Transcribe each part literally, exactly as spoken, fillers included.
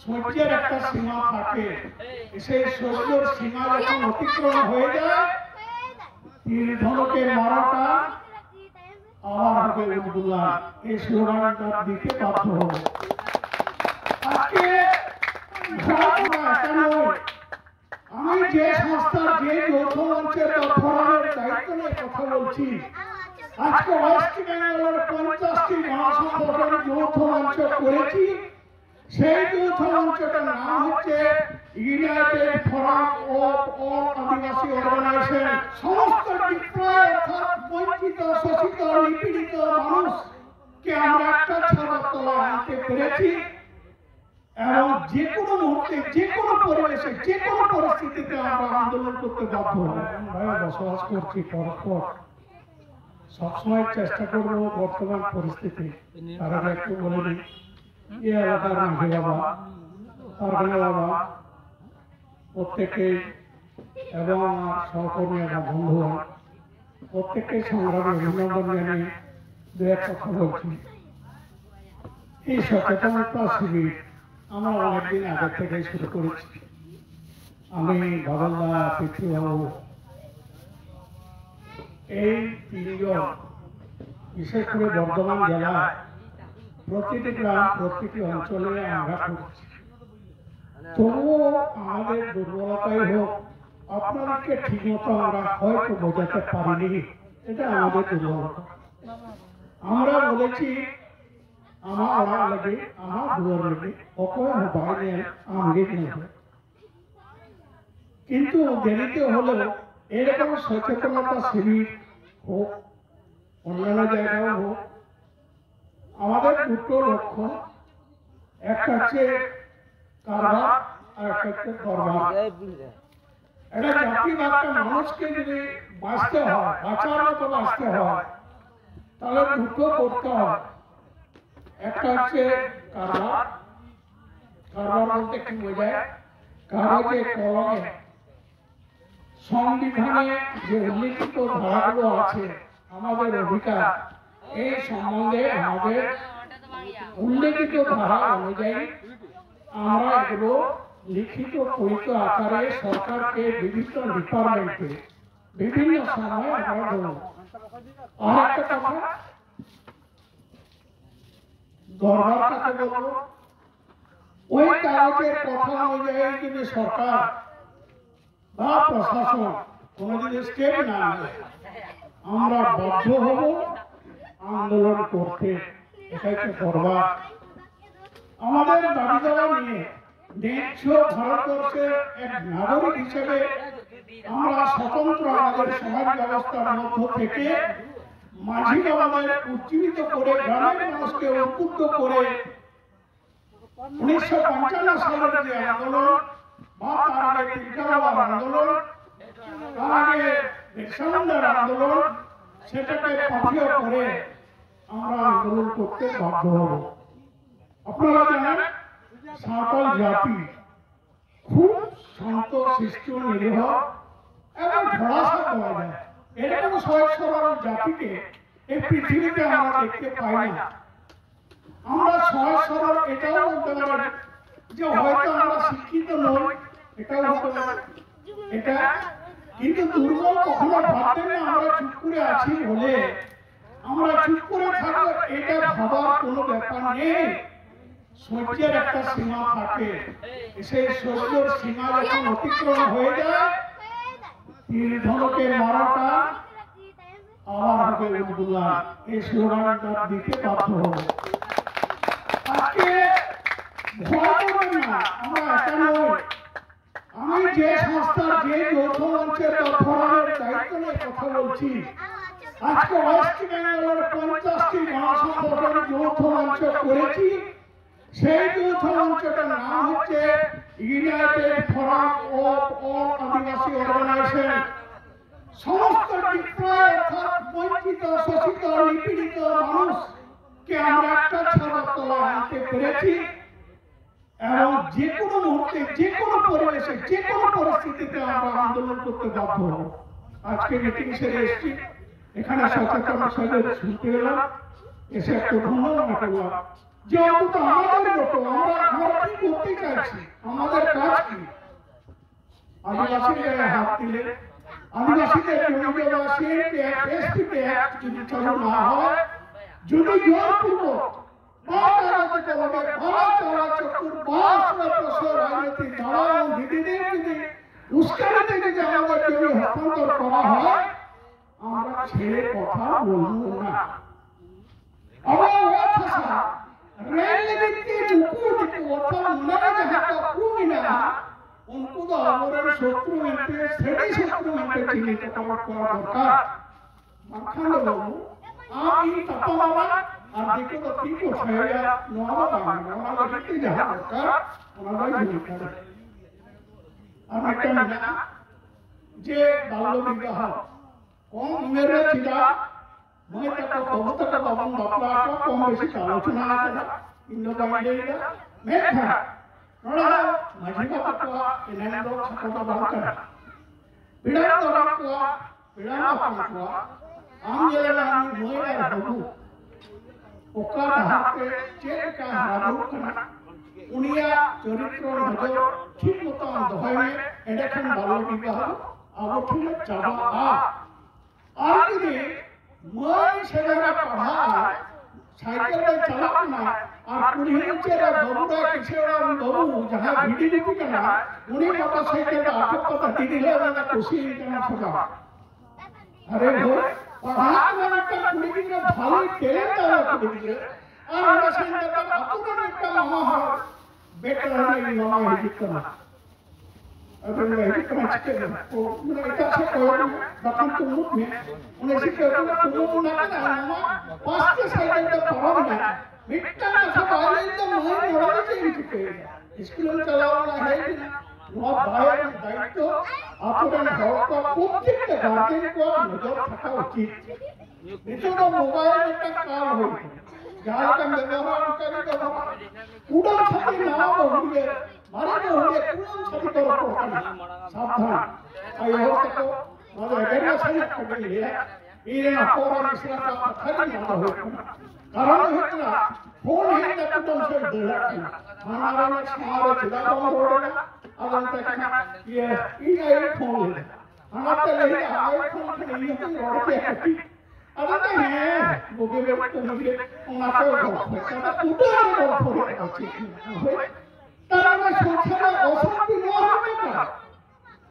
সহ্যের একটা সীমা থাকে। সেই সহ্যের সীমা যখন অতিক্রম হয়ে যায়, তীর ধনুকের মারাটা আবার হবে উদ্বুদ্ধ। এই স্লোগানটা দিতে বাধ্য হবে। আজকে ঘটনা একা নয়, আমি যে সংস্থার, যে যৌথ মঞ্চের বা ফোরামের দায়িত্ব নিয়ে কথা বলছি, আজকে ওয়েস্ট বেঙ্গলের পঞ্চাশটি গণসংগঠন যৌথ মঞ্চ করেছি। সেই যৌথ মঞ্চটার নাম হচ্ছে united forum of all Adivasi organisation. সমস্ত ডিপ্রাইভড অর্থাৎ বঞ্চিত, শোষিত, নিপীড়িত মানুষকে আমরা একটা ছাতার তলায় আনতে পেরেছি। এবং যে কোনো মুহূর্তে, যে কোনো পরিবেশে, যে কোনো পরিস্থিতিতে আমরা আন্দোলন করতে বাধ্য হব। আমরা বসবাস করছি পরস্পর, সবসময় চেষ্টা করব বর্তমান পরিস্থিতি। তারা একটু বলে দিই, এই এলাকার মাঝি বাবা, পারগানা বাবা, প্রত্যেকেই এবং আমার সহকর্মী এবং বন্ধুগণ, প্রত্যেককে সংগ্রামে অভিনন্দন জানিয়ে দু এক কথা বলছি। এই সচেতনতা শিবির আমরা অনেকদিন আগে থেকেই শুরু করেছি। আমি, বাবলদা, পৃথ্বীবাবু, এই তিনজন, বিশেষ করে বর্ধমান জেলায় প্রতিটি গ্রাম, প্রতিটি অঞ্চলে আমরা করছি। তবুও আমাদের দুর্বলতাই হোক, আপনাদেরকে ঠিকমতো আমরা হয়তো বোঝাতে পারিনি, এটা আমাদের দুর্বলতা। আমরা বলেছি, ᱟᱢᱟᱜ ᱚᱲᱟᱜ ᱞᱟᱹᱜᱤᱫ, ᱟᱢᱟᱜ ᱫᱩᱣᱟᱹᱨ ᱞᱟᱹᱜᱤᱫ ᱚᱠᱚᱭ ᱦᱚᱸ ᱵᱟᱭ ᱧᱮᱞ, ᱟᱢ ᱜᱮ ᱧᱮᱞ ᱢᱮ᱾ ᱠᱤᱱᱛᱩ ᱫᱮᱨᱤᱛᱮ ᱦᱚᱞᱮᱣ ᱮᱨᱚᱠᱚᱢ ᱥᱚᱪᱮᱛᱚᱱᱚᱛᱟ ᱥᱤᱵᱤᱨ ᱦᱳক, অন্যান্য জায়গাও হোক, আমাদের দুটো লক্ষ্য, একটা হচ্ছে কারবার আর একটা হচ্ছে দরবার। একটা জাতি বা একটা মানুষকে যদি বাঁচতে হয়, বাঁচার মতো বাঁচতে হয়, তাহলে দুটো করতে হয়। একটা হচ্ছে কারবার। কারবার বলতে কি বোঝায়? কাগজে কলমে সংবিধানে যে উল্লিখিত ধারাগুলো আছে, আমাদের অধিকার, এই সম্বন্ধে আমাদের উল্লেখিত ধারা অনুযায়ী আমরা এগুলো লিখিত পরিচিত আকারে সরকারকে বিভিন্ন ডিপার্টমেন্টে বিভিন্ন সময় আমরা দেবো। আর একটা কথা, দরবার কাকে বলবো, ওই কাগজের কথা অনুযায়ী যদি সরকার বা প্রশাসন কোনো যদি স্টেপ না নেয়, আমরা বাধ্য হব আন্দোলন করতে। এটাই তো দরবার। আমাদের দাবি দাওয়া নিয়ে ন্যায্য ভারতবর্ষের এক নাগরিক হিসেবে আমরা স্বতন্ত্র আমাদের সমাজ ব্যবস্থার মধ্য থেকে মাঝি বাবাদের উজ্জীবিত করে, গ্রামের মানুষকে উদ্বুদ্ধ করে উনিশশো পঞ্চান্ন সালের যে আন্দোলন বা তার আগে তিনখানা আন্দোলন, তার আগে বিরসা মুন্ডার আন্দোলন, সেটাকে পাথেয় করে আমরা আন্দোলন করতে বাধ্য হব। আপনারা জানেন, সাঁওতাল জাতি খুব শান্ত শিষ্ট, নিরীহ এবং ভরসা করা যায়, এরকম সহজ সরল জাতিকে এই পৃথিবীতে আমরা দেখতে পাই না। আমরা সহজ সরল এটাও বলতে পারি যে হয়তো আমরা শিক্ষিত নই, এটাও হতে পারে এটা, কিন্তু দুর্বল কখনো ভাববেন না আমরা চুপ করে আছি বলে। আমরা চুপ করে থাকবো, এটা ভাবার কোনো ব্যাপার নেই। সহ্যের একটা সীমা থাকে, সেই সহ্যের সীমা যখন অতিক্রম হয়ে যায়, তীর ধনুকের মারাটা আবার হবে উদ্গুলান। এই স্লোগানটা দিতে বাধ্য হবে। আজকে ভয় করবেন না, আমরা একা নই। আমি যে সংস্থার, যে যৌথ মঞ্চের বা ফোরামের দায়িত্ব নিয়ে কথা বলছি, আজকে ওয়েস্ট বেঙ্গলের পঞ্চাশটি গণসংগঠন যৌথ মঞ্চ করেছি। সেই যৌথ মঞ্চটার নাম হচ্ছে United Forum of All Adivasi Organization। সমস্ত ডিপ্রাইভ অর্থাৎ বঞ্চিত, শোষিত, নিপীড়িত মানুষকে আমরা একটা ছাতার তলায় আনতে পেরেছি। এবং যে কোনো মুহূর্তে, যে কোনো পরিবেশে, যে কোনো পরিস্থিতিতে আমরা আন্দোলন করতে বাধ্য হব। আজকে মিটিং সেরে এসেছি, এখানে সচেতন সাহেবের শুনতে এলাম, এসে একটু ধন্য মনে করলাম যে অন্তত আমাদের মতো আমরা, আমরা কি করতে আছে, আমাদের কাজ কি? আদিবাসীদের হাত দিলে, আদিবাসীদের জমি দেওয়া, সিএএ অ্যাক্ট, এসটি অ্যাক্ট যদি চালু না হয়, যদি জোরপূর্বক বারো চক্কর, বারো চক্কর, বারো চক্কর রাজনৈতিক দালাল দিদিদের যদি উস্কানিতে যদি আমাদের জমি হস্তান্তর করা হয়, আমরা ছেড়ে কথা বলবো না। ᱟᱵᱚᱣᱟᱜ ᱚᱛ ᱦᱟᱥᱟ ᱨᱮᱡ ᱞᱟᱹᱜᱤᱫ ᱛᱮ ᱱᱩᱠᱩ ᱫᱤᱠᱩ, ᱚᱨᱛᱷᱟᱛ ᱢᱚᱱᱮᱨᱮ ᱡᱟᱦᱟᱸ ᱠᱚ ᱠᱩ ᱢᱮᱱᱟᱜᱼᱟ, ᱩᱱᱠᱩ ᱫᱚ ᱟᱵᱚᱨᱮᱱ ᱥᱚᱛᱨᱩ ᱢᱮᱱᱛᱮ, ᱥᱟᱹᱨᱤ ᱥᱚᱛᱨᱩ ᱢᱮᱱᱛᱮ ᱪᱤᱱᱦᱤᱛ ᱠᱚ ᱫᱚᱨᱠᱟᱨ᱾ ᱵᱟᱝᱠᱷᱟᱱ ᱫᱚ ᱵᱟᱹᱵᱩ, ᱟᱢ ᱤᱧ ᱛᱟᱯᱟᱢ ᱟᱞᱟᱝ ᱟᱨ ᱫᱤᱠᱩ ᱫᱚ ᱛᱤ ᱠᱚ ᱛᱷᱟᱭᱚᱭᱟ, ᱱᱚᱣᱟ ᱫᱚ ᱵᱟᱝ ᱜᱟᱱᱚᱜᱼᱟ᱾ ᱚᱱᱟ ᱞᱟᱹᱜᱤᱫ ᱛᱮ ᱡᱟᱦᱟᱸ ᱫᱚᱨᱠᱟᱨ, ᱚᱱᱟ ᱫᱚ ᱦᱩᱭᱩᱜ ᱠᱟᱱᱟ᱾ ᱟᱨ ᱢᱤᱫᱴᱟᱝ ᱢᱮᱱᱟᱜᱼᱟ ᱡᱮ ᱵᱟᱞᱞᱚ ᱵᱤᱵᱟᱦᱚ, ᱠᱚᱢ ᱩᱢᱮᱨ ᱨᱮ ᱪᱮᱫᱟᱜ ᱢᱟᱹᱭ ᱛᱟᱠᱚ, ᱵᱟᱹᱵᱩ ᱛᱟᱠᱚ ᱵᱟᱵᱚᱱ ᱵᱟᱯᱞᱟ ᱠᱚᱣᱟ? ᱠᱚᱢ ᱵᱮᱥᱤ ᱟᱞᱳᱪᱚᱱᱟ ᱟᱠᱟᱱᱟ, ᱤᱧ ᱫᱚ ᱵᱟᱹᱧ ᱞᱟᱹᱭ ᱮᱫᱟ᱾ ᱢᱮᱱᱠᱷᱟᱱ ᱱᱚᱰᱮ ᱫᱚ ᱢᱟᱹᱡᱷᱤ ᱵᱟᱵᱟ ᱠᱚᱣᱟᱜ ᱮᱱᱮᱢ ᱫᱚ ᱠᱷᱟᱴᱚ ᱫᱚ ᱵᱟᱝ ᱠᱟᱱᱟ᱾ ᱯᱮᱲᱟ ᱫᱟᱨᱟᱢ ᱠᱚᱣᱟ, ᱯᱮᱲᱟ ᱦᱚᱯᱚᱱ ᱠᱚᱣᱟ, ᱟᱢ ᱧᱮᱞ ᱢᱮ ᱟᱢ ᱢᱟᱹᱭ ᱟᱨ ᱵᱟᱹᱵᱩ ᱚᱠᱟ ᱰᱟᱦᱟᱨ ᱛᱮ ᱪᱮᱫ ᱞᱮᱠᱟ ᱦᱟᱨᱟ ᱵᱩᱨᱩᱜ ᱠᱟᱱᱟ, ᱩᱱᱤᱭᱟᱜ ᱪᱚᱨᱤᱛᱨᱚ ᱱᱚᱡᱚᱨ ᱴᱷᱤᱠ ᱢᱚᱛᱚ ᱟᱢ ᱫᱚᱦᱚᱭ ᱢᱮ, ᱮᱸᱰᱮᱠᱷᱟᱱ ᱵᱟᱞᱞᱚ ᱵᱤᱵᱟᱦᱚ ᱟᱵᱚ ᱴᱷᱮᱱ ᱪᱟᱵᱟᱜᱼᱟ᱾ ᱟᱨ ᱡᱩᱫᱤ ᱢᱟᱹᱭ ᱥᱮᱬᱟ ᱨᱮ ᱯᱟᱲᱦᱟᱜ ᱟᱭ, ᱥᱟᱭᱠᱮᱞ ᱨᱮ ᱪᱟᱞᱟᱜ ᱠᱟᱱᱟᱭ, ᱟᱨ ᱠᱩᱞᱦᱤ ᱢᱩᱪᱟᱹᱫ ᱨᱮ ᱵᱟᱹᱵᱩ ᱨᱮ ᱠᱤᱥᱟᱹᱬ ᱨᱮᱱ ᱵᱟᱹᱵᱩ ᱡᱟᱦᱟᱸᱭ ᱵᱷᱤᱰᱤ ᱜᱩᱯᱤ ᱠᱟᱱᱟᱭ, ᱩᱱᱤ ᱢᱚᱴᱚᱨ ᱥᱟᱭᱠᱮᱞ ᱨᱮ ᱟᱴᱚᱠ ᱠᱟᱛᱮ ᱤᱫᱤ ᱞᱮ ᱚᱱᱟ ᱠᱩᱥᱤ ᱠᱟᱱᱟ ᱥᱮ ᱵᱟᱝ? ᱟᱨᱮ ᱵᱷᱟᱹᱭ, ᱯᱟᱲᱦᱟᱜ ᱠᱟᱱᱟ ᱢᱤᱫᱴᱟᱝ ᱠᱩᱲᱤ ᱜᱤᱫᱽᱨᱟᱹ, ᱵᱷᱟᱞᱮ ᱴᱮᱞᱮᱱᱴ ᱛᱟᱭᱟ ᱠᱩᱲᱤ ᱜᱤᱫᱽᱨᱟᱹ, ᱟᱨ ᱚᱸᱰᱮ ᱥᱮᱱ ᱠᱟᱛᱮ ᱟᱹᱛᱩ ᱨᱮ ᱢᱤᱫᱴᱟᱝ ᱢᱟᱢᱟ ᱦᱚᱲ ᱵᱮᱴ ᱨᱮ ᱤᱧ ᱢᱟᱢᱟ ᱦᱤᱡᱩᱜ ᱠᱟᱱᱟ᱾ ᱟᱫᱚ ᱞᱟᱹᱭ ᱦᱩᱭᱩᱜ ᱠᱟᱱᱟ, ᱪᱤᱠᱟᱹ ᱠᱟᱱᱟ? ᱚ, ᱢᱟᱱᱮ ᱮᱴᱟᱜ ᱥᱮᱫ ᱠᱚᱭᱚᱜ ᱢᱮ, ᱵᱟᱠᱷᱟᱱ ᱛᱩᱢᱵᱩᱫ ᱢᱮ᱾ ᱚᱱᱮ ᱪᱤᱠᱟᱹ ᱠᱟᱱᱟ, ᱛᱩᱢᱵᱩᱫ ᱚᱱᱟ ᱠᱟᱱᱟ, ᱱᱚᱣᱟ ᱯᱟᱥ ᱛᱮ ᱥᱟᱭᱠᱮᱞ ᱛᱮ ᱯᱟᱨᱚᱢ ᱮᱱᱟ᱾ ᱢᱤᱫᱴᱟᱝ ᱠᱟᱛᱷᱟ ᱵᱟᱭ ᱞᱟᱹᱭ ᱞᱮᱫᱟ, ᱢᱟᱹᱭ ᱱᱚᱰᱮ ᱫᱚ ᱪᱮᱫ ᱮᱢ ᱪᱤᱠᱟᱹᱭᱮᱫᱟ? ᱥᱠᱩᱞᱮᱢ ᱪᱟᱞᱟᱣ ᱞᱮᱱᱟ, ᱦᱮᱡ ᱮᱱᱟ᱾ ᱱᱚᱣᱟ ᱫᱟᱭ ᱨᱮᱱᱟᱜ ᱫᱟᱭᱤᱛᱛᱚ ᱟᱛᱳ ᱨᱮᱱ ᱦᱚᱲ ᱠᱚ, ᱯᱨᱚᱛᱛᱮᱠᱴᱟ ᱜᱟᱨᱡᱮᱱ ᱠᱚᱣᱟᱜ ᱱᱚᱡᱚᱨ ᱠᱷᱟᱴᱟᱣ ᱩᱪᱤᱛ᱾ ᱱᱤᱛᱚᱜ ᱫᱚ ᱢᱳᱵᱟᱭᱤᱞ ᱢᱤᱫᱴᱟᱝ ᱠᱟᱞ ᱦᱩᱭ ᱠᱟᱱᱟ᱾ ᱡᱟᱦᱟᱸ ᱞᱮᱠᱟᱢ ᱵᱮᱵᱚᱦᱟᱨᱟ, ᱚᱱᱠᱟ ᱜᱮ ᱵᱮᱵᱚᱦᱟᱨ᱾ ᱠᱩᱰᱟᱹᱢ ᱥᱟᱛᱮ ᱱᱟᱣᱟ ᱵᱟᱹᱦᱩ ᱜᱮ ᱢᱟᱨᱮ ᱵᱟᱹᱦᱩ ᱜᱮ ᱠᱩᱲᱟᱹᱢ ᱪᱷᱟᱹᱛᱤᱠ ᱠᱚ ᱨᱚᱯᱚᱲ ᱠᱟᱱᱟ᱾ ᱥᱟᱵᱫᱷᱟᱱ᱾ ᱟᱭᱳ ᱦᱚᱲ ᱛᱟᱠᱚ, ᱱᱚᱣᱟ ᱫᱚ ᱮᱜᱮᱨ ᱱᱟᱥᱮ ᱧᱚᱜ ᱠᱟᱛᱮᱧ ᱞᱟᱹᱭᱟ᱾ ᱤᱧ ᱨᱮᱱ ᱦᱚᱯᱚᱱ ᱮᱨᱟ ᱢᱤᱥᱨᱟ ᱠᱚᱣᱟᱜ ᱠᱟᱛᱷᱟ ᱜᱮ ᱱᱚᱣᱟ ᱫᱚ ᱦᱩᱭᱩᱜ ᱠᱟᱱᱟ᱾ ᱠᱟᱨᱚᱱ ᱫᱚ ᱦᱩᱭᱩᱜ ᱠᱟᱱᱟ, ᱯᱷᱳᱱ ᱦᱮᱡ ᱮᱱᱟ, ᱠᱩᱴᱟᱹᱢ ᱥᱮᱫ ᱫᱟᱹᱲ ᱠᱟᱱᱟ᱾ ᱦᱟᱱᱟ ᱨᱮᱱ ᱥᱟᱶ ᱨᱮ ᱪᱮᱫᱟᱜ ᱵᱟᱢ ᱨᱚᱲ ᱮᱫᱟ? ᱟᱫᱚ ᱢᱮᱛᱟᱭ ᱠᱟᱱᱟ, ᱤᱭᱟᱹ, ᱤᱧ ᱟᱭᱳᱭ ᱯᱷᱳᱱ ᱞᱮᱫᱟ᱾ ᱚᱱᱟᱛᱮ ᱞᱟᱹᱭ ᱮᱫᱟ, ᱟᱭᱳᱭ ᱯᱷᱳᱱ ᱠᱷᱟᱱ ᱤᱧ ᱦᱚᱸᱛᱚᱧ ᱨᱚᱲ ᱠᱮᱭᱟ ᱠᱟᱹᱴᱤᱡ᱾ ᱟᱫᱚ ᱢᱮᱛᱟᱭ, ᱦᱮᱸ, ᱵᱩᱜᱤ ᱵᱟᱹᱲᱤᱡ ᱠᱟᱹᱢᱤ ᱜᱮ ᱚᱱᱟ ᱠᱚ ᱜᱚᱞᱯᱷᱚᱭ ᱠᱟᱱᱟ᱾ ᱩᱛᱟᱹᱨ ᱨᱮ ᱜᱚᱞᱯᱷᱚ ᱨᱮᱭᱟᱜ ᱫᱚ ᱪᱮᱫ ᱢᱮᱱᱟᱜᱼᱟ? ᱦᱳᱭ᱾ ᱛᱟᱦᱞᱮ ᱚᱱᱟ ᱥᱚᱝᱥᱟᱨ ᱨᱮ ᱚᱥᱟᱱᱛᱤ ᱱᱚᱣᱟ ᱦᱚᱸ ᱢᱤᱫᱴᱟᱝ ᱠᱟᱨᱚᱱ᱾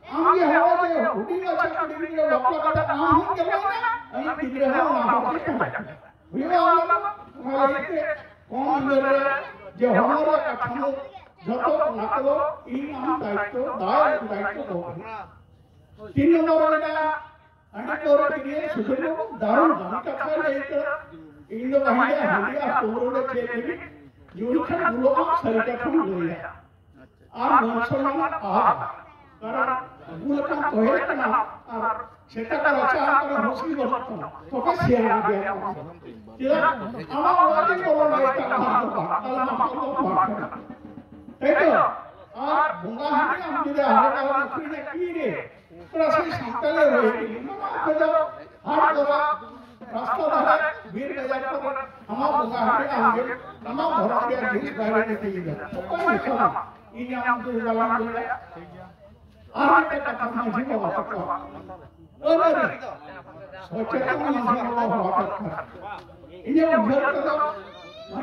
ᱟᱢ ᱜᱮ ᱦᱚᱲ ᱡᱮ ᱦᱩᱰᱤᱧ ᱢᱟᱪᱷᱟ ᱠᱩᱲᱤ ᱜᱤᱫᱽᱨᱟᱹ ᱵᱟᱯᱞᱟ ᱠᱟᱛᱮ ᱟᱢ ᱦᱚᱸᱢ ᱧᱮᱞᱚᱜ ᱠᱟᱱᱟ, ᱟᱢᱤᱡ ᱜᱤᱫᱽᱨᱟᱹ ᱦᱚᱸ ᱚᱱᱟ ᱦᱚᱨ ᱛᱮ ᱪᱟᱞᱟᱜ ᱠᱟᱱᱟ᱾ ᱦᱩᱭᱩᱜᱼᱟ ᱚᱱᱟ ᱫᱚ? ᱚᱱᱟ ᱞᱟᱹᱜᱤᱫ ᱛᱮ ᱠᱚᱢ ᱩᱢᱮᱨ ᱨᱮ ᱡᱮ ᱦᱚᱲᱢᱚ ᱨᱮᱭᱟᱜ ᱠᱟᱴᱷᱟᱢᱳ ᱡᱚᱛᱚ ᱚᱱᱟ ᱠᱚᱫᱚ ᱤᱧ ᱟᱢ ᱫᱟᱭᱤᱛᱛᱚ, ᱫᱟᱭ ᱫᱟᱭᱤᱛᱛᱚ ᱫᱚ ᱠᱟᱱᱟ᱾ ᱛᱤᱱ ᱱᱚᱢᱵᱚᱨ ᱨᱮ ᱢᱮᱱᱟᱜᱼᱟ, ᱦᱟᱺᱰᱤ ᱯᱟᱹᱣᱨᱟᱹ ᱠᱤᱨᱤᱧ ᱥᱩᱫᱷᱟᱹ ᱫᱚ ᱫᱟᱨᱩ ᱫᱟᱢ ᱠᱟᱛᱷᱟ ᱞᱟᱹᱭ ᱠᱮᱫᱟ᱾ ᱤᱧ ᱫᱚ ᱵᱟᱹᱧ ᱞᱟᱹᱭᱟ ᱦᱟᱺᱰᱤ ᱟᱨ ᱯᱟᱹᱣᱨᱟᱹ ᱫᱚ ᱪᱮᱫ ᱞᱟᱹᱜᱤᱫ? ᱧᱩ ᱞᱮᱠᱷᱟᱱ ᱵᱩᱞᱩᱜᱼᱟ, ᱥᱟᱹᱨᱤ ᱠᱟᱛᱷᱟᱢ ᱞᱟᱹᱭᱟ᱾ ᱟᱨ ᱢᱟᱹᱱ ᱥᱚᱱᱢᱟᱱ ᱟᱫ᱾ ᱠᱟᱨᱚᱱ ᱟᱹᱜᱩ ᱞᱮᱠᱷᱟᱱ ᱛᱚᱦᱮ ᱠᱟᱱᱟ ᱟᱨ ᱥᱮᱛᱟ ᱠᱚ ᱨᱟᱪᱟ ᱠᱟᱱᱟ, ᱦᱩᱥᱤ ᱵᱟᱹᱱᱩᱜ ᱛᱟᱢᱟ᱾ ᱛᱚᱵᱮ ᱥᱮᱭᱟᱱ ᱜᱮᱭᱟ᱾ ᱪᱮᱫᱟᱜ? ᱟᱢᱟᱜ ᱚᱲᱟᱜ ᱨᱮ ᱵᱚᱞᱚ ᱞᱟᱹᱭ ᱛᱟᱢᱟ ᱫᱚ ᱵᱟᱝ, ᱟᱞᱮ ᱢᱟ ᱵᱟᱝ ᱠᱟᱱᱟ᱾ ᱛᱟᱭ ᱛᱚ? ᱟᱨ ᱵᱚᱸᱜᱟ ᱦᱟᱺᱰᱤ ᱟᱢ ᱡᱩᱫᱤ ᱦᱟᱨᱟ ᱠᱟᱛᱮ ᱟᱹᱠᱷᱨᱤᱧᱟ ᱠᱤ ᱨᱮ? ᱯᱨᱟᱥᱤ ᱥᱟᱱᱛᱟᱲᱤ ᱨᱚᱲ ᱢᱟᱱᱮ ᱟᱯᱮ ᱫᱚ ᱦᱟᱴ ᱠᱚᱨᱮ, ᱨᱟᱥᱛᱟ ᱫᱷᱟᱨᱮ, ᱵᱤᱨ ᱜᱟᱡᱟᱲ ᱠᱚᱨᱮ ᱟᱢᱟᱜ ᱵᱚᱸᱜᱟ ᱦᱟᱺᱰᱤ ᱟᱢᱜᱮ ᱟᱢᱟᱜ ᱫᱷᱚᱨᱚᱢ ᱨᱮᱭᱟᱜ ᱡᱤᱱᱤᱥ ᱵᱟᱭᱨᱮ ᱨᱮ ᱛᱤᱸᱜᱩ ᱠᱟᱱᱟ᱾ ᱚᱠᱚᱭ ᱢᱮᱛᱟᱢᱟ? ᱤᱧ ᱟᱢ ᱫᱚ ᱵᱟᱞᱟᱝ ᱞᱟᱹᱭᱟ᱾ ᱟᱨ ᱢᱤᱫᱴᱮᱱ ᱠᱟᱛᱷᱟ ᱢᱟᱹᱡᱷᱤ ᱵᱟᱵᱟ ᱛᱟᱠᱚᱣᱟᱜ ᱟᱹᱱ ᱟᱹᱨᱤ ᱥᱚᱪᱮᱛᱚᱱ ᱢᱟᱹᱡᱷᱤ ᱵᱟᱵᱟ ᱦᱚᱦᱚ ᱫᱚᱨᱠᱟᱨ᱾ ᱤᱧᱟᱹᱜ ᱩᱭᱦᱟᱹᱨ ᱛᱮᱫᱚ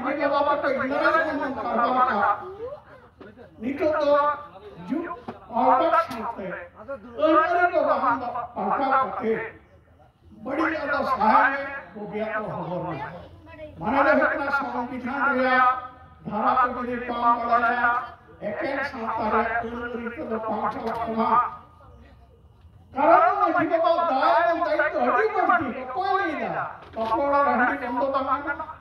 ᱢᱟᱹᱡᱷᱤ ᱵᱟᱵᱟ ᱛᱟᱠᱚ ᱤᱱᱫᱨᱟ ᱡᱮᱢᱚᱱ ᱠᱟᱨᱵᱟᱨ ᱠᱟᱜ ᱱᱤᱛᱚᱜ ᱫᱚ ᱡᱩᱜᱽ ᱯᱟᱞᱴᱟᱣ ᱥᱟᱶᱛᱮ ᱟᱹᱱ ᱟᱹᱨᱤ ᱠᱚ ᱵᱟᱝ ᱯᱟᱞᱴᱟᱣ ᱠᱟᱛᱮ ᱵᱟᱹᱲᱤᱡ ᱟᱫᱚ ᱥᱟᱦᱟᱭ ᱢᱮ, ᱵᱩᱜᱤᱭᱟᱜ ᱫᱚ ᱦᱚᱵᱚᱨ ᱢᱮ᱾ ᱢᱟᱱᱮ ᱫᱚ ᱦᱩᱭᱩᱜ ᱠᱟᱱᱟ ᱥᱚᱝᱵᱤᱫᱷᱟᱱ ᱨᱮᱭᱟᱜ ᱫᱷᱟᱨᱟ ᱠᱚ ᱡᱩᱫᱤ ᱵᱟᱢ ᱵᱟᱲᱟᱭᱟ, ᱮᱠᱮᱱ ᱥᱟᱶᱛᱟ ᱨᱮᱭᱟᱜ ᱟᱹᱱ ᱟᱹᱨᱤ ᱠᱚᱫᱚ ᱵᱟᱝ ᱪᱟᱞᱟᱜ ᱠᱟᱱᱟ᱾ ᱠᱟᱨᱚᱱ ᱢᱟᱹᱡᱷᱤ ᱵᱟᱵᱟ ᱫᱟᱭ ᱮᱵᱚᱝ ᱫᱟᱭᱤᱛᱛᱚ ᱟᱹᱰᱤ ᱵᱟᱹᱲᱛᱤ᱾ ᱚᱠᱚᱭ ᱞᱟᱹᱭ ᱮᱫᱟ? ᱵᱟᱯᱞᱟ ᱚᱲᱟᱜ ᱨᱮ ᱦᱟᱺᱰᱤ ᱵᱚᱱᱫᱚ ᱵᱟᱝ ᱜᱟᱱᱚᱜᱼᱟ?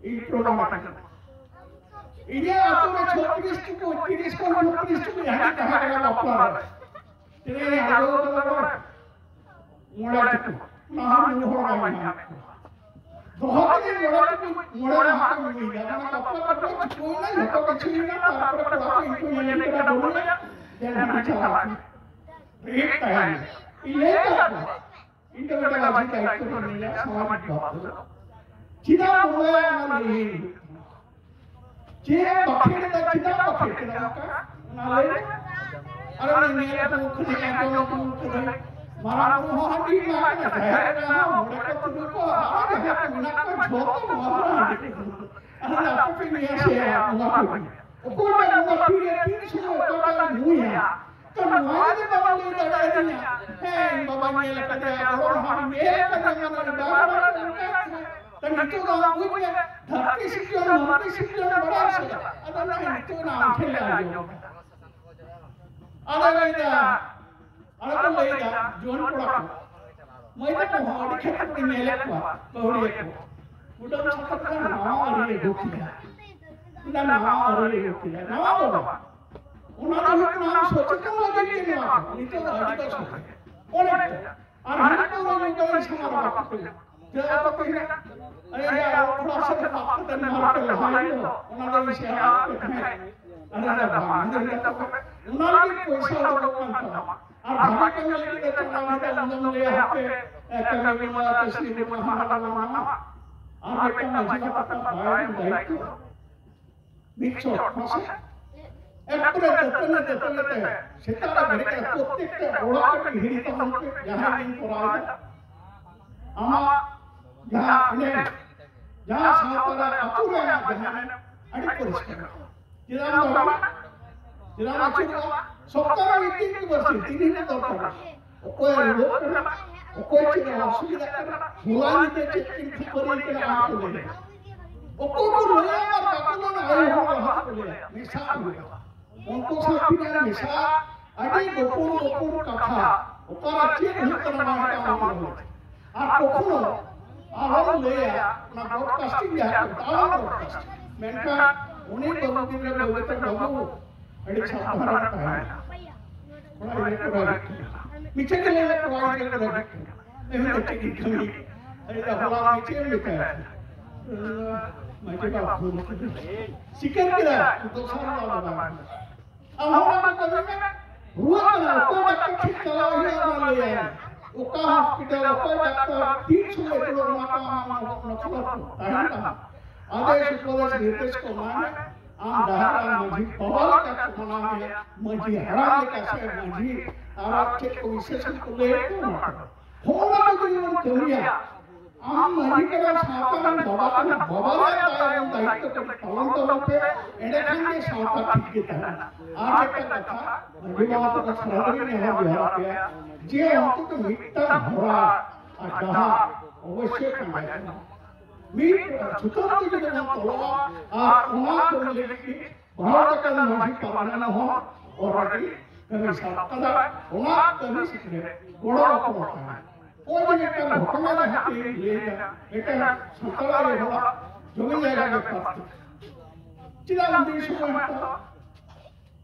ᱤᱧ ᱯᱨᱚᱢᱟᱱ ᱟᱠᱟᱫᱟ᱾ ᱤᱧᱟᱹᱜ ᱟᱹᱛᱩ ᱨᱮ ᱪᱷᱚᱛᱨᱤᱥ ᱴᱩᱠᱩᱡ, ᱛᱤᱨᱤᱥ ᱠᱷᱚᱱ ᱪᱷᱚᱛᱨᱤᱥ ᱴᱩᱠᱩᱡ ᱦᱟᱺᱰᱤ ᱛᱟᱦᱮᱸ ᱠᱟᱱᱟ ᱵᱟᱯᱞᱟ ᱨᱮ᱾ ᱛᱤᱱᱟᱹᱜ ᱤᱧ ᱟᱬᱜᱚ ᱠᱟᱫᱟ ᱵᱟᱲᱟᱭ? ᱢᱚᱬᱮ ᱴᱩᱠᱩᱡ᱾ ᱚᱱᱟ ᱦᱚᱸ ᱧᱩ ᱦᱚᱲ ᱵᱟᱭ ᱧᱟᱢ ᱠᱚᱣᱟ᱾ ᱫᱚᱦᱚ ᱠᱮᱫᱟᱹᱧ ᱢᱚᱬᱮ ᱴᱩᱠᱩᱡ, ᱢᱚᱬᱮ ᱢᱟᱦᱟ ᱠᱚ ᱧᱩᱭᱮᱫᱟ᱾ ᱚᱱᱟ ᱵᱟᱯᱞᱟ ᱠᱟᱛᱮ ᱪᱤᱠᱟᱹᱭᱮᱱᱟ? ᱡᱷᱚᱛᱚ ᱠᱤᱪᱷᱩ ᱦᱩᱭᱱᱟ, ᱛᱟᱨᱯᱚᱨᱮ ᱠᱚᱲᱟ ᱠᱚ ᱤᱧ ᱠᱚ ᱧᱮᱞ ᱠᱮᱫᱟ, ᱵᱟᱹᱱᱩᱭᱟ᱾ ᱫᱮᱱ ᱦᱟᱺᱰᱤ ᱪᱟᱞᱟᱣ ᱮᱱᱟ᱾ ᱨᱮᱯ ᱛᱟᱦᱮᱸᱭᱮᱱᱟ᱾ ᱤᱧ ᱞᱟᱹᱭ ᱟᱠᱟᱫ ᱠᱚᱣᱟ᱾ ᱤᱧ ᱫᱚ ᱢᱤᱫᱴᱟᱝ ᱢᱟᱹᱡᱷᱤ ᱫᱟᱭᱤᱛᱛᱚ ᱨᱮ ᱢᱤᱱᱟᱹᱧᱟ, ᱥᱟᱢᱟᱡᱤᱠ ᱵᱷᱟᱵᱽ ᱛᱮ᱾ ᱪᱮᱫᱟᱜ ᱵᱚᱸᱜᱟᱭᱟ ᱚᱱᱟ ᱞᱟᱹᱭ ᱦᱩᱭᱩᱜ ᱠᱟᱱᱟ᱾ ᱪᱮᱫ ᱵᱟᱠᱷᱮᱲ ᱮᱫᱟ, ᱪᱮᱫᱟᱜ ᱵᱟᱠᱷᱮᱲ ᱠᱮᱫᱟ ᱚᱱᱠᱟ? ᱚᱱᱟ ᱞᱟᱹᱭ ᱢᱮ᱾ ᱟᱨ ᱚᱱᱟ ᱧᱮᱞ ᱟᱹᱜᱩ ᱠᱟᱹᱫᱟᱹᱧ, ᱟᱸᱡᱚᱢ ᱟᱹᱜᱩ ᱠᱟᱹᱫᱟᱹᱧ, ᱢᱟᱨᱟᱝ ᱵᱩᱨᱩ ᱦᱚᱸ ᱦᱟᱺᱰᱤ ᱮᱢᱟ ᱠᱟᱱᱟ, ᱡᱟᱦᱮᱨ ᱮᱨᱟ ᱦᱚᱸ, ᱢᱚᱬᱮ ᱠᱚ ᱛᱩᱨᱩᱭ ᱠᱚ, ᱟᱨ ᱡᱟᱦᱟᱸ ᱠᱚ ᱢᱮᱱᱟᱜ ᱠᱚᱣᱟ, ᱡᱷᱚᱛᱚ ᱱᱚᱣᱟ ᱠᱚᱨᱮ ᱦᱟᱺᱰᱤ ᱠᱚ ᱫᱩᱞ᱾ ᱟᱨ ᱟᱯᱮ ᱯᱮ ᱧᱮᱞ ᱥᱮ ᱱᱚᱣᱟ ᱠᱚ᱾ ᱚᱠᱚᱭ ᱵᱟᱭ ᱧᱩᱭᱟ, ᱛᱤᱨᱮ, ᱛᱤᱱ ᱥᱚᱢᱚᱭ ᱚᱠᱚᱭ ᱵᱟᱭ ᱧᱩᱭᱟ? ᱛᱚ ᱱᱚᱣᱟ ᱡᱩᱫᱤ ᱵᱟᱵᱚᱱ ᱞᱟᱹᱭ ᱫᱟᱲᱮᱭᱟᱫᱤᱧᱟ, ᱦᱮᱸ, ᱤᱧ ᱵᱟᱵᱟᱧ ᱧᱮᱞ ᱟᱠᱟᱫᱮᱭᱟ, ᱜᱚᱲᱚᱢ ᱦᱟᱲᱟᱢ ᱧᱮᱞ ᱟᱠᱟᱫᱮᱭᱟ, ᱢᱟᱱᱮ ᱵᱟᱵᱟ ᱚᱱᱠᱟ ᱠᱟᱱᱟ᱾ ᱛᱚ ᱱᱤᱛᱚᱜ ᱫᱚ ᱟᱢ ᱵᱩᱡᱽ ᱢᱮ, ᱫᱷᱟᱹᱨᱛᱤ ᱥᱤᱨᱡᱚᱱ, ᱫᱷᱟᱹᱨᱛᱤ ᱥᱤᱨᱡᱚᱱ ᱵᱟᱲᱟᱭ ᱥᱮ? ᱟᱫᱚ ᱱᱚᱜᱼᱚᱭ ᱱᱤᱛᱚᱜ ᱱᱟ ᱟᱢ ᱴᱷᱮᱱ ᱞᱮ ᱟᱸᱡᱚᱢ ᱮᱫᱟ᱾ ᱟᱫᱚ ᱞᱟᱹᱭ ᱫᱟ, ᱟᱫᱚ ᱠᱚ ᱞᱟᱹᱭ ᱫᱟ, ᱡᱩᱣᱟᱹᱱ ᱠᱚᱲᱟ ᱠᱚ, ᱢᱟᱹᱭ ᱛᱟᱠᱚ ᱦᱚᱸ ᱟᱹᱰᱤ ᱠᱷᱮᱛᱨᱮ ᱠᱚ ᱧᱮᱞᱮᱫ ᱠᱚᱣᱟ, ᱵᱟᱹᱦᱩᱲᱤᱭᱟᱹ ᱠᱚ᱾ ᱩᱰᱟᱹᱱ ᱪᱷᱟᱛᱟ ᱠᱷᱚᱱ ᱱᱟᱣᱟ ᱟᱹᱨᱤ ᱟᱹᱜᱩ ᱠᱮᱫᱟ᱾ ᱢᱮᱱᱫᱟ, ᱱᱟᱣᱟ ᱟᱹᱨᱤ ᱟᱹᱜᱩ ᱠᱮᱫᱟ᱾ ᱱᱟᱣᱟ ᱫᱚ ᱵᱟᱝ᱾ ᱚᱱᱟ ᱫᱚ ᱦᱩᱭᱩᱜ ᱠᱟᱱᱟ, ᱟᱢ ᱥᱚᱪᱮᱛᱚᱱ ᱞᱟᱹᱜᱤᱫ ᱜᱮ ᱱᱚᱣᱟ ᱠᱚ᱾ ᱱᱤᱛᱚᱜ ᱫᱚ ᱟᱹᱰᱤ ᱠᱚ ᱥᱚᱪᱮᱛᱚᱱ᱾ ᱚᱱᱮ ᱛᱚ᱾ ᱟᱨ ᱦᱟᱺᱰᱤ ᱯᱟᱹᱣᱨᱟᱹ ᱧᱩ ᱠᱟᱛᱮ ᱥᱟᱶᱟᱨ ᱵᱟᱠᱚ ᱛᱟᱦᱮᱸᱱᱟ᱾ ᱡᱮ ᱟᱠᱚ ᱛᱮ ᱦᱮᱱᱟᱜ, ᱟᱭᱟᱜ ᱚᱲᱟᱜ ᱥᱮᱫ ᱵᱟᱯ ᱠᱟᱛᱮ ᱱᱚᱣᱟ ᱠᱚ ᱞᱟᱦᱟᱭ ᱫᱚ, ᱚᱱᱟ ᱫᱚ ᱤᱧ ᱥᱮᱬᱟ ᱟᱯᱮ ᱛᱟᱦᱮᱸᱫ᱾ ᱟᱨ ᱚᱱᱟ ᱵᱟᱝ ᱦᱩᱭ ᱞᱮᱱ ᱛᱟᱠᱚ ᱠᱷᱟᱱ, ᱚᱱᱟ ᱞᱟᱹᱜᱤᱫ ᱯᱚᱭᱥᱟ ᱩᱰᱩᱠᱚᱜ ᱠᱟᱱ ᱛᱟᱢᱟ᱾ ᱟᱨ ᱵᱷᱟᱜᱮ ᱠᱟᱹᱢᱤ ᱞᱟᱹᱜᱤᱫ ᱫᱚ ᱪᱟᱞᱟᱣ ᱠᱟᱛᱮ ᱟᱢ ᱫᱚᱢ ᱞᱟᱹᱭᱟ, ᱦᱟᱯᱮ, ᱮ, ᱠᱟᱹᱢᱤ ᱢᱟ ᱟᱯᱮ ᱥᱤᱨᱤ ᱢᱟ ᱦᱟᱱᱟ ᱱᱟᱣᱟ ᱱᱟᱣᱟ᱾ ᱟᱨ ᱢᱤᱫᱴᱟᱝ ᱢᱟᱹᱡᱷᱤ ᱵᱟᱵᱟ ᱛᱟᱢ ᱵᱟᱭ ᱮᱢ ᱫᱟᱭᱤᱛᱛᱚ᱾ ᱢᱤᱫ ᱪᱷᱚᱴ, ᱢᱟᱥᱮ᱾ ᱮᱠᱵᱟᱨᱮ ᱫᱟᱹᱛᱟᱹᱱᱤ ᱫᱟᱹᱛᱟᱹᱱᱤ ᱛᱮ, ᱥᱮᱛᱟᱜ ᱨᱮ ᱵᱮᱨᱮᱫ ᱠᱟᱛᱮ ᱯᱨᱚᱛᱛᱮᱠᱴᱟ ᱚᱲᱟᱜ ᱠᱟᱹᱴᱤᱡ ᱦᱤᱨᱤ ᱛᱟᱵᱚᱱ ᱯᱮ, ᱡᱟᱦᱟᱸᱭ ᱜᱮᱢ ᱠᱚᱨᱟᱣ ᱮᱫᱟ᱾ ᱟᱢᱟᱜ ᱡᱟᱦᱟᱸ ᱮᱱᱮᱢ, ᱡᱟᱦᱟᱸ ᱥᱟᱶᱛᱟ ᱨᱮ ᱟᱹᱛᱩ ᱨᱮ ᱟᱢᱟᱜ ᱡᱟᱦᱟᱸ ᱮᱱᱮᱢ, ᱟᱹᱰᱤ ᱯᱚᱨᱤᱥᱠᱟᱨ᱾ ᱪᱮᱫᱟᱜ ᱮᱢ ᱫᱟᱬᱟᱱᱟ? ᱪᱮᱫᱟᱜ ᱮᱢ ᱟᱹᱪᱩᱨᱚᱜᱼᱟ? ᱥᱚᱯᱛᱟ ᱨᱮ ᱢᱤᱫ ᱫᱤᱱ ᱜᱮ ᱵᱟᱹᱲᱛᱤ, ᱛᱤᱱ ᱫᱤᱱ ᱫᱚᱨᱠᱟᱨ᱾ ᱚᱠᱚᱭ ᱨᱩᱣᱟᱹᱜ ᱠᱟᱱᱟ, ᱚᱠᱚᱭ ᱪᱮᱫ ᱚᱥᱩᱵᱤᱫᱷᱟᱜ ᱠᱟᱱᱟ, ᱦᱚᱞᱟ ᱧᱤᱫᱟᱹ ᱪᱮᱫ ᱠᱤᱱ ᱠᱷᱟᱹᱯᱟᱹᱨᱤ ᱠᱟᱱᱟ, ᱚᱱᱟ ᱠᱚ ᱞᱟᱹᱭᱟ᱾ ᱚᱠᱚᱭ ᱠᱚ ᱞᱟᱹᱭᱟ ᱟᱨ ᱵᱟᱠᱚ ᱞᱟᱹᱭᱟ, ᱟᱭᱳ ᱦᱚᱲ ᱵᱟᱵᱟ ᱠᱚ ᱞᱟᱹᱭᱟ, ᱢᱮᱥᱟ ᱦᱩᱭᱩᱜᱼᱟ᱾ ᱩᱱᱠᱩ ᱥᱟᱶ ᱛᱤᱱᱟᱹᱜ ᱢᱮᱥᱟ, ᱟᱹᱰᱤ ᱜᱚᱯᱚᱲ ᱜᱚᱯᱚᱲ ᱠᱟᱛᱷᱟ, ᱚᱠᱟᱨᱮ ᱪᱮᱫ ᱦᱩᱭᱩᱜ ᱠᱟᱱᱟ, ᱵᱟᱝ ᱦᱩᱭᱩᱜ ᱠᱟᱱᱟ, ᱵᱟᱝ ᱦᱩᱭᱩᱜ ᱠᱟᱱᱟ᱾ ᱟᱨ ᱠᱚᱠᱷᱚᱱᱚ ᱟᱨᱦᱚᱸ ᱞᱟᱹᱭᱟ, ᱚᱱᱟ ᱵᱨᱚᱰᱠᱟᱥᱴᱤᱝ ᱡᱟᱦᱟᱸ ᱠᱚ ᱢᱮᱛᱟᱜᱼᱟ, ᱚᱱᱟ ᱵᱨᱚᱰᱠᱟᱥᱴᱤᱝ᱾ ᱢᱮᱱᱠᱷᱟᱱ ᱩᱱᱤ ᱵᱟᱹᱵᱩ ᱜᱤᱫᱽᱨᱟᱹ ᱵᱟᱹᱵᱩ ᱛᱟᱠᱚ, ᱵᱟᱹᱵᱩ, ᱟᱹᱰᱤ ᱥᱟᱵᱫᱷᱟᱱ ᱨᱮ ᱛᱟᱦᱮᱱᱟ᱾ ᱠᱚᱲᱟ ᱜᱤᱫᱽᱨᱟᱹ ᱠᱚ ᱨᱟᱹᱜᱤᱜ ᱠᱟᱱᱟ᱾ ᱢᱤᱪᱷᱟᱹ ᱜᱮ ᱞᱟᱹᱭ ᱢᱮ, ᱠᱚᱲᱟ ᱜᱤᱫᱽᱨᱟᱹ ᱠᱚ ᱨᱟᱹᱜᱤᱜ ᱠᱟᱱᱟ᱾ ᱮᱢ ᱫᱚ ᱪᱮᱫ ᱜᱮ ᱠᱟᱹᱢᱤ? ᱟᱹᱰᱤ ᱦᱚᱞᱟ ᱢᱤᱪᱷᱟᱹ ᱮᱢ ᱢᱮᱛᱟᱭᱟ᱾ ᱢᱟᱹᱡᱷᱤ ᱵᱟᱵᱟ ᱯᱷᱳᱱ ᱠᱟᱛᱮ ᱥᱤᱠᱟᱹᱨ ᱠᱮᱫᱟ, ᱫᱚᱥᱟᱨ ᱦᱤᱞᱳᱜ ᱟᱫᱚ ᱵᱟᱝ᱾ ᱟᱢ ᱦᱚᱸ ᱚᱱᱟ ᱠᱟᱹᱢᱤ ᱢᱮ᱾ ᱨᱩᱣᱟᱹᱜ ᱠᱟᱱᱟ, ᱚᱠᱚᱭ ᱰᱟᱠᱛᱚᱨ ᱴᱷᱮᱱ ᱪᱟᱞᱟᱣ ᱦᱩᱭᱩᱜᱼᱟ, ᱚᱱᱟ ᱞᱟᱹᱭᱟᱭ ᱢᱮ᱾ ᱚᱠᱟ ᱦᱚᱥᱯᱤᱴᱟᱞ, ᱚᱠᱚᱭ ᱰᱟᱠᱛᱚᱨ, ᱛᱤᱱ ᱥᱚᱢᱚᱭ ᱠᱚ ᱚᱱᱟ ᱠᱚ ᱟᱢᱟᱜ ᱱᱚᱠᱷᱚᱞ ᱛᱟᱦᱮᱱ ᱛᱟᱢᱟ᱾ ᱟᱫᱮᱥ ᱩᱯᱚᱫᱮᱥ ᱱᱤᱨᱫᱮᱥ ᱠᱚ ᱮᱢᱟᱭ ᱢᱮ᱾ ᱟᱢ ᱰᱟᱦᱟᱨ ᱟᱢ ᱢᱟᱹᱡᱷᱤ ᱵᱟᱵᱟ ᱞᱮᱠᱟ ᱠᱚ ᱢᱟᱱᱟᱣ ᱢᱮᱭᱟ, ᱢᱟᱹᱡᱷᱤ ᱦᱟᱲᱟᱢ ᱞᱮᱠᱟ ᱥᱮ ᱢᱟᱹᱡᱷᱤ ᱟᱨ ᱪᱮᱫ ᱠᱚ ᱵᱤᱥᱮᱥ ᱠᱚ ᱞᱟᱹᱭ ᱠᱚ ᱚᱱᱟ ᱠᱚ᱾ ᱦᱚᱸ ᱚᱱᱟ ᱠᱚ ᱡᱩᱫᱤ ᱵᱚᱱ ᱠᱟᱹᱢᱤᱭᱟ, ᱟᱢ ᱢᱟᱹᱡᱷᱤ ᱠᱟᱱᱟ, ᱥᱟᱶᱛᱟ ᱨᱮᱱ ᱵᱟᱵᱟ ᱠᱟᱱᱟ, ᱵᱟᱵᱟ ᱨᱮᱭᱟᱜ ᱫᱟᱭ ᱮᱵᱚᱝ ᱫᱟᱭᱤᱛᱛᱚ ᱠᱚ ᱯᱟᱞᱚᱱ ᱛᱟᱵᱚᱱ ᱯᱮ, ᱮᱸᱰᱮᱠᱷᱟᱱ ᱜᱮ ᱥᱟᱶᱛᱟ ᱴᱷᱤᱠ ᱜᱮ ᱛᱟᱦᱮᱱᱟ᱾ ᱟᱨ ᱢᱤᱫᱴᱟᱝ ᱠᱟᱛᱷᱟ, ᱢᱟᱹᱡᱷᱤ ᱵᱟᱵᱟ ᱛᱟᱠᱚ ᱥᱟᱨᱟ ᱜᱷᱟᱹᱲᱤᱡ ᱱᱮᱦᱚᱨ ᱡᱚᱦᱟᱨ ᱟᱯᱮᱭᱟ ᱡᱮ ᱚᱱᱛᱚᱛᱚ ᱢᱤᱫᱴᱟᱝ ᱦᱚᱨᱟ ᱟᱨ ᱰᱟᱦᱟᱨ ᱚᱵᱚᱥᱥᱳᱭ ᱯᱟᱸᱡᱟᱭ ᱛᱟᱵᱚᱱ᱾ ᱢᱤᱫ ᱥᱩᱛᱟᱹᱢ ᱛᱮ ᱡᱩᱫᱤ ᱵᱚᱱ ᱛᱚᱞᱚᱜᱼᱟ ᱟᱨ ᱚᱱᱟ ᱠᱟᱹᱢᱤ ᱞᱟᱹᱜᱤᱫ ᱜᱮ ᱵᱷᱟᱨᱚᱛ ᱟᱠᱟᱱ ᱢᱟᱹᱡᱷᱤ ᱯᱟᱨᱜᱟᱱᱟ ᱦᱚᱸ already ᱠᱟᱹᱢᱤ ᱥᱟᱵ ᱠᱟᱫᱟ, ᱚᱱᱟ ᱠᱟᱹᱢᱤ ᱥᱮᱫ ᱨᱮ ᱜᱚᱲᱚ ᱨᱚᱯᱚᱲ ᱠᱟᱱᱟ᱾ ᱱᱚᱜᱼᱚᱭ ᱡᱮ ᱢᱤᱫᱴᱟᱝ ᱜᱷᱚᱴᱚᱱᱟ ᱡᱟᱦᱟᱸ ᱛᱮᱧ ᱞᱟᱹᱭᱫᱟ, ᱢᱤᱫᱴᱟᱝ ᱥᱟᱱᱛᱟᱲ ᱟᱭᱳ ᱦᱚᱲᱟᱜ ᱡᱚᱢᱤ ᱡᱟᱭᱜᱟ ᱜᱮ ᱯᱨᱟᱯᱛᱤ᱾ ᱪᱮᱫᱟᱜ ᱩᱱᱫᱤᱱ ᱥᱚᱢᱚᱭ ᱦᱟᱛᱟᱣᱟ?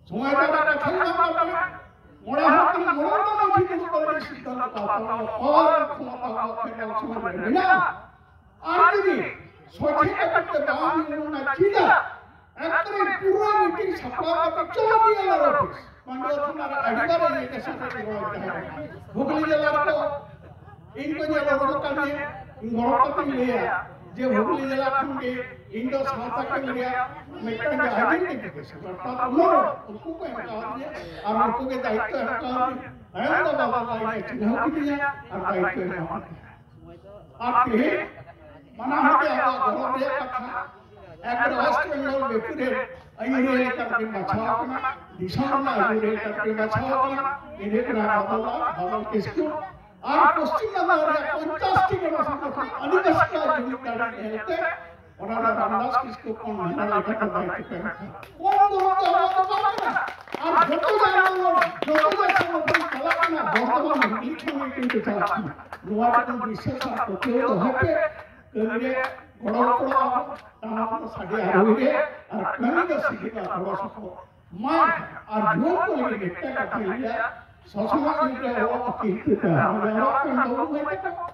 ᱥᱚᱢᱚᱭ ᱫᱚ ᱚᱱᱟ ᱠᱟᱛᱷᱟ ᱜᱮ ᱵᱟᱝ ᱠᱟᱱᱟ᱾ ᱢᱚᱬᱮ ᱦᱚᱲ ᱠᱟᱱᱟ, ᱢᱚᱬᱮ ᱦᱚᱲ ᱫᱚ ᱢᱟᱹᱡᱷᱤ ᱫᱩᱲᱩᱵ ᱠᱟᱛᱮ ᱥᱤᱫᱽᱫᱷᱟᱱᱛᱚ ᱠᱚ ᱦᱟᱛᱟᱣᱟ, ᱯᱟᱣᱟᱨ ᱠᱷᱚᱢᱚᱛᱟ ᱟᱵᱚᱣᱟᱜ ᱯᱷᱮᱰᱟᱨᱮᱞ ᱥᱚᱢᱟᱡᱽ ᱨᱮ ᱢᱮᱱᱟᱜᱼᱟ᱾ ᱟᱨ ᱡᱩᱫᱤ ᱥᱚᱡᱷᱮ ᱠᱟᱛᱮ ᱛᱮ ᱵᱟᱝ ᱧᱮᱞᱚᱜ ᱠᱟᱱᱟ, ᱪᱮᱫᱟᱜ? ᱮᱠᱵᱟᱨᱮ ᱯᱩᱨᱟᱹ ᱢᱤᱴᱤᱝ ᱥᱟᱯᱲᱟᱣ ᱠᱟᱛᱮ ᱪᱚᱞᱚ ᱵᱤ ᱮᱞ ᱟᱨ ᱚᱯᱷᱤᱥ᱾ ᱢᱟᱱᱰᱣᱟ ᱛᱷᱟᱱᱟ ᱨᱮ ᱟᱹᱰᱤ ᱵᱟᱨ ᱤᱧ ᱮᱴᱮᱥᱚᱱ ᱨᱮ ᱜᱚᱲᱚ ᱛᱟᱦᱮᱸ ᱠᱟᱱᱟ᱾ ᱦᱩᱜᱽᱞᱤ ᱡᱮᱞᱟ ᱨᱮᱫᱚ ᱤᱧ ᱠᱚ ᱧᱮᱞ ᱦᱚᱨᱚᱜ ᱠᱟᱱ ᱜᱮᱭᱟ, ᱤᱧ ᱜᱚᱲᱚ ᱠᱟᱛᱮᱧ ᱞᱟᱹᱭᱟ ᱡᱮ ᱦᱩᱜᱽᱞᱤ ᱡᱮᱞᱟ ᱠᱷᱚᱱ ᱜᱮ ᱤᱧ ᱫᱚ ᱥᱟᱶᱛᱟ ᱠᱟᱹᱢᱤ ᱨᱮᱭᱟᱜ ᱢᱤᱫᱴᱟᱝ ᱜᱮ ᱟᱭᱰᱮᱱᱴᱤᱯᱷᱤᱠᱮᱥᱚᱱ, ᱚᱨᱛᱷᱟᱛ ᱩᱱᱩᱨᱩᱢ ᱩᱱᱠᱩ ᱠᱚ ᱮᱢ ᱠᱟᱣᱫᱤᱧᱟ ᱟᱨ ᱩᱱᱠᱩ ᱜᱮ ᱫᱟᱭᱤᱛᱛᱚ ᱮᱢ ᱠᱟᱣᱫᱤᱧᱟ᱾ ᱛᱟᱭᱚᱢ ᱫᱚ ᱵᱟᱵᱟ ᱞᱟᱞ ᱤᱧ ᱪᱤᱱᱦᱟᱹᱣ ᱠᱤᱫᱤᱧᱟ ᱟᱨ ᱫᱟᱭᱤᱛᱛᱚ ᱮᱢ ᱠᱟᱣᱫᱤᱧᱟ᱾ ᱟᱨ ᱛᱮᱦᱮᱧ ᱢᱟᱱᱟ ᱦᱚᱸ ᱜᱮ ᱟᱵᱚᱣᱟᱜ ᱜᱚᱨᱚᱵᱽ ᱨᱮᱭᱟᱜ ᱠᱟᱛᱷᱟ, ᱮᱠᱵᱟᱨᱮ ᱳᱭᱮᱥᱴ ᱵᱮᱝᱜᱚᱞ ᱵᱮᱯᱟᱨ ᱨᱮ ᱟᱹᱭᱩᱨᱤᱭᱟᱹ ᱞᱮᱠᱟᱛᱮ ᱵᱟᱪᱷᱟᱣ ᱟᱠᱟᱱᱟ, ᱫᱤᱥᱚᱢ ᱨᱮᱱᱟᱜ ᱟᱹᱭᱩᱨᱤᱭᱟᱹ ᱞᱮᱠᱟᱛᱮ ᱵᱟᱪᱷᱟᱣ ᱟᱠᱟᱱᱟ, ᱤᱱᱟᱹ ᱠᱟᱱᱟ ᱵᱟᱫᱚᱞ, ᱵᱟᱫᱚᱞ ᱠᱤᱥᱠᱩ᱾ ᱟᱨ ᱯᱚᱥᱪᱤᱢ ᱵᱟᱝᱞᱟ ᱨᱮᱭᱟᱜ ᱯᱚᱧᱪᱟᱥ ᱴᱤ ᱜᱚᱱᱚ ᱥᱚᱝᱜᱚᱴᱷᱚᱱ ᱟᱹᱫᱤᱵᱟᱹᱥᱤ ᱠᱚᱣᱟᱜ ᱡᱩᱢᱤᱫ ᱫᱟᱲᱮ ᱧᱮᱞᱛᱮ ᱚᱱᱟ ᱫᱚ ᱨᱟᱢᱫᱟᱥ ᱠᱤᱥᱠᱩ ᱠᱷᱚᱱ ᱢᱟᱱᱟ ᱞᱮᱠᱟᱛᱮ ᱫᱟᱭᱤᱛᱛᱚ ᱯᱮ ᱮᱢ ᱟᱠᱟᱫᱟ᱾ ᱠᱚᱢ ᱫᱚ ᱟᱵᱚᱣᱟᱜ ᱫᱚ ᱵᱟᱝ ᱠᱟᱱᱟ᱾ ᱟᱨ ᱡᱚᱛᱚ ᱡᱟᱭᱜᱟ ᱨᱮ, ᱡᱚᱛᱚ ᱡᱟᱭᱜᱟ ᱨᱮ ᱪᱟᱞᱟᱜ ᱠᱟᱱᱟ, ᱵᱚᱨᱛᱚᱢᱟᱱ ᱢᱤᱫ ᱠᱷᱚᱱ ᱢᱤᱫ ᱠᱤᱱ ᱪᱟᱞᱟᱜ ᱠᱟᱱᱟ᱾ ᱱᱚᱣᱟ ᱨᱮᱫᱚ ᱵᱤᱥᱥᱟᱥ ᱟᱨ ᱯᱟᱹᱛᱭᱟᱹᱣ ᱫᱚᱦᱚᱭ ᱯᱮ᱾ ᱠᱟᱹᱢᱤ ᱨᱮ ᱜᱚᱲᱚ ᱜᱚᱯᱚᱲᱚ ᱟᱵᱚᱱ, ᱴᱟᱢᱟᱠ ᱫᱚ ᱥᱟᱰᱮ ᱟᱹᱜᱩᱭ ᱜᱮ, ᱟᱨ ᱠᱟᱹᱢᱤ ᱫᱚ ᱥᱤᱫᱷᱟᱹ ᱜᱚᱲᱚ ᱥᱚᱯᱚᱦᱚᱫ᱾ ᱢᱟ ᱟᱨ ᱡᱩᱣᱟᱹᱱ ᱠᱚ ᱞᱟᱹᱜᱤᱫ ᱢᱤᱫᱴᱟᱝ ᱠᱟᱛᱷᱟᱧ ᱞᱟᱹᱭᱟ, ᱥᱚᱥᱚᱱᱚᱜ ᱜᱤᱫᱽᱨᱟᱹ ᱚᱞᱚᱜ ᱠᱤᱱᱛᱩ ᱛᱮ ᱚᱸᱰᱮ ᱚᱞᱚᱜ ᱠᱟᱱ ᱵᱟᱹᱵᱩ ᱢᱟᱹᱭ ᱛᱟᱠᱚ,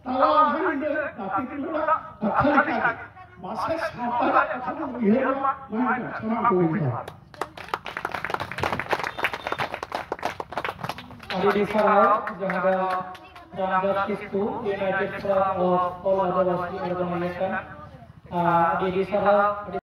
ᱛᱟᱞᱟ ᱟᱫᱷᱟ ᱧᱤᱫᱟᱹ ᱜᱟᱛᱮ ᱠᱚᱲᱟ ᱠᱟᱛᱷᱟ ᱞᱮᱠᱟ ᱜᱮ, ᱢᱟᱥᱮ ᱥᱟᱶᱛᱟ ᱨᱮᱭᱟᱜ ᱠᱟᱛᱷᱟ ᱵᱚᱱ ᱩᱭᱦᱟᱹᱨ ᱢᱟ, ᱢᱟ ᱥᱟᱱᱟᱢ ᱠᱚ ᱩᱭᱦᱟᱹᱨᱟ᱾ ᱟᱹᱰᱤ ᱟᱹᱰᱤ ᱥᱟᱨᱦᱟᱣ, ᱡᱟᱦᱟᱸ ᱫᱚ ᱨᱟᱢᱫᱟᱥ ᱠᱤᱥᱠᱩ, United Forum of All Adivasi Organization, ᱟᱹᱰᱤ ᱟᱹᱰᱤ ᱥᱟᱨᱦᱟᱣ᱾